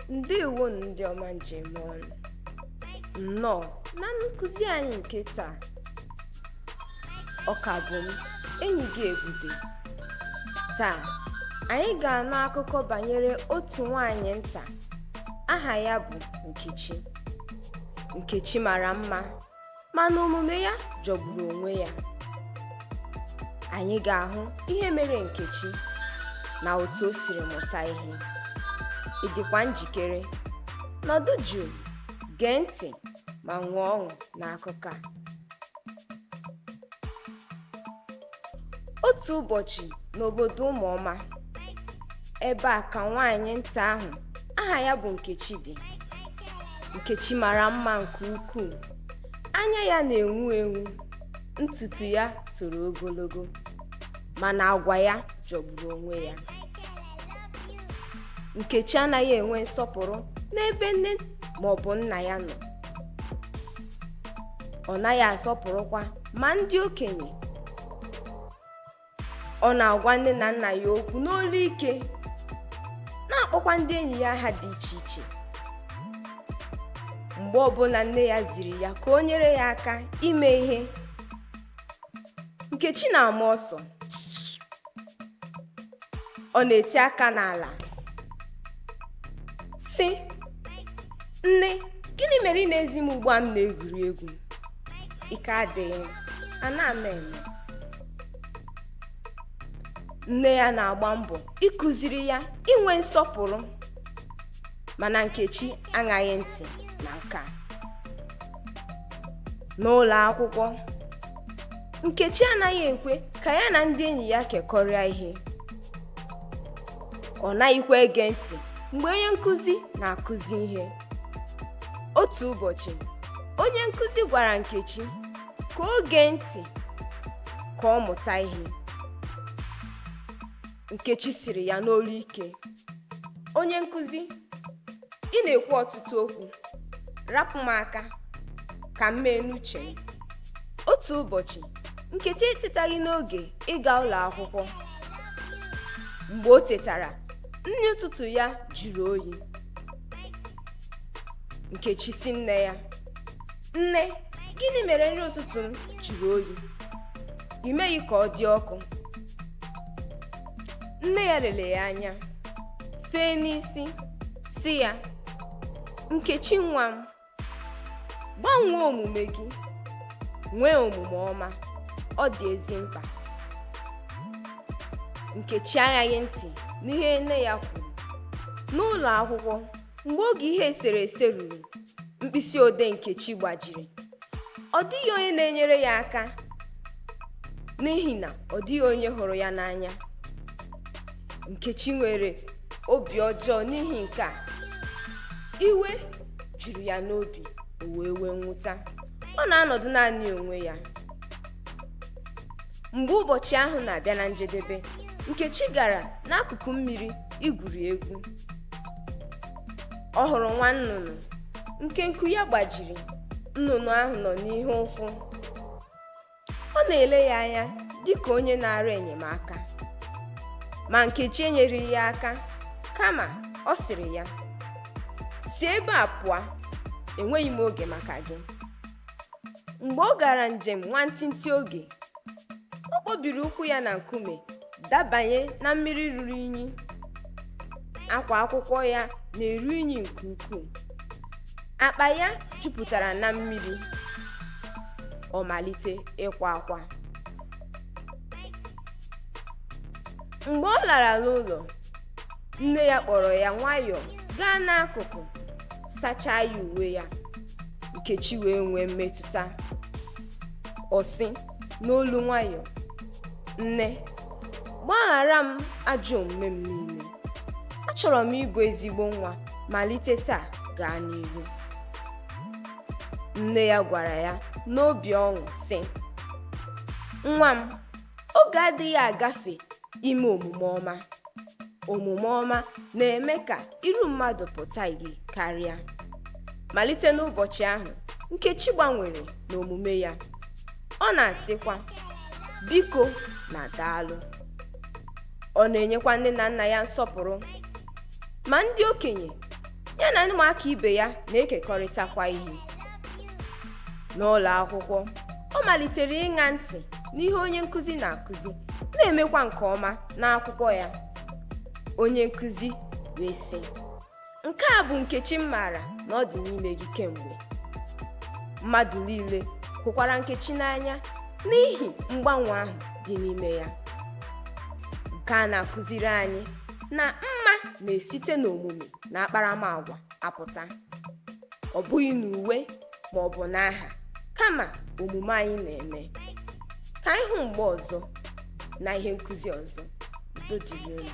Ndewonu ndị ọma njem ọnụ. Nnọọ na nkụzi anyị nke taa. Ọ ka bụ m, enyi gị Ebube. Taa, anyị ga-anụ akụkọ banyere otu nwaanyị nta aha ya bụ Nkechi. Nkechi mara mma, mana omume ya jọgburu onwe ya. Anyị ga-ahụ ihe mere Nkechi na otu o siri mụta ihe. Ị dịkwa njikere? Nọdụ jụụ, gee ntị ma nwee ọṅụ n'akụkọ a. Otu ụbọchị n'obodo Ụmụọma, ebe a ka nwaanyị nta ahụ aha ya bụ Nkechi dị. Nkechi mara mma nke ukwuu. Anya ya na-enwu enwu, ntutu ya toro ogologo, mana agwa ya jọgburu onwe ya. Nkechi anaghị enwe nsọpụrụ n'ebe nne ma ọ bụ nna ya nọ. Ọ naghị asọpụrụkwa ma ndị okenye. Ọ na-agwa nne na nna ya okwu n'olu ike, na-akpọkwa ndị enyi ya aha dị iche iche. Mgbe ọbụla nne ya ziri ya ka o nyere ya aka ime ihe, Nkechi na-ama ọsọ. Ọ na-eti aka n'ala sị, "Nne, gịnị mere ị na-ezi m ugbu a m na-egwuri egwu? Ike adịghị m, ana m eme." Nne ya na-agba mbọ ịkụziri ya inwe nsọpụrụ, mana Nkechi aṅaghị ntị na nke a. N'ụlọ akwụkwọ, Nkechi anaghị ekwe ka ya na ndị enyi ya kekọrịa ihe. Ọ naghịkwa ege ntị mgbe onye nkụzi na-akụzi ihe. Otu ụbọchị, onye nkụzi gwara Nkechi ka o gee ntị ka ọ mụta ihe. Nkechi sịrị ya n'olu ike, "Onye nkụzi, ị na-ekwu ọtụtụ okwu, rapụ m aka ka m mee n'uche m." Otu ụbọchị, Nkechi etetaghị n'oge ịga ụlọ akwụkwọ. Mgbe o tetara, nri ụtụtụ ya jụrụ oyi. Nkechi sị nne ya, "Nne, gịnị mere nri ụtụtụ m jụrụ oyi? I meghị ka ọ dị ọkụ." Nne ya lere ya anya, fee n'isi, sị ya, "Nkechi nwa m, gbanwee omume gị, nwee omume ọma, ọ dị ezi mkpa." Nkechi aṅaghị ntị n'ihe nne ya kwuru. N'ụlọ akwụkwọ, mgbe oge ihe eserese ruru, mkpịsị odee Nkechi gbajiri. Ọ dịghị onye na-enyere ya aka n'ihi na ọ dịghị onye hụrụ ya n'anya. Nkechi nwere obi ọjọọ n'ihi nke a. Iwe juru ya n'obi, o wee nwee mwụta. Ọ na-anọdụ naanị onwe ya. Mgbe ụbọchị ahụ na-abịa na njedebe, Nkechi gara n'akụkụ mmiri igwuri egwu. Ọ hụrụ nwa nnụnụ nke nku ya gbajiri. Nnụnụ ahụ nọ n'ihe ụfụ. Ọ na-ele ya anya dị ka onye na-arụ enyemaka. Ma Nkechi enyeghị ya aka, kama ọ sịrị ya, "Si ebe a pụọ, enweghị m oge maka gị." Mgbe ọ gara njem nwantịntị oge, ọ kpọbiri ụkwụ ya na nkume dabanye na mmiri ruru unyi. Akwa akwụkwọ ya na-eru unyi nke ukwuu. Akpa ya jupụtara na mmiri. Ọ malite ịkwa akwa. Mgbe ọ lara n'ụlọ, nne ya kpọrọ ya nwayọọ gaa n'akụkụ, sachaa ya uwe ya. Nkechi wee nwee mmetụta. Ọ sị n'olu nwayọọ, "Nne, gbaghara m ajọ omume m niile. Achọrọ m ịbụ ezigbo nwa malite taa gaa n'ihu." Nne ya gwara ya n'obi ọṅụ sị, "Nwa m, oge adịghị agafe ime omume ọma. Omume ọma na-eme ka iru mmadụ pụta ìhè karịa." Malite n'ụbọchị ahụ, Nkechi gbanwere n'omume ya. Ọ na-asịkwa, "Biko na daalụ." Ọ na-enyekwa nne na nna ya nsọpụrụ, ma ndị okenye Ya na ụmụaka ibe ya na-ekekọrịtakwa ihe. N'ụlọ akwụkwọ, ọ malitere ịṅa ntị n'ihe onye nkụzi na-akụzi, na-emekwa nke ọma n'akwụkwọ ya. Onye nkụzi wee sị, "Nke a bụ Nkechi m maara na ọ dị n'ime gị kemgbe." Mmadụ niile hụkwara Nkechi n'anya n'ihi mgbanwe ahụ dị n'ime ya. Nke a na-akụziri anyị na mma na-esite n'omume na akparamagwa apụta, ọ bụghị n'uwe ma ọ bụ n'aha, kama omume anyị na-eme. Ka anyị hụ mgbe ọzọ na ihe nkụzi ọzọ. Udo dịrị unu.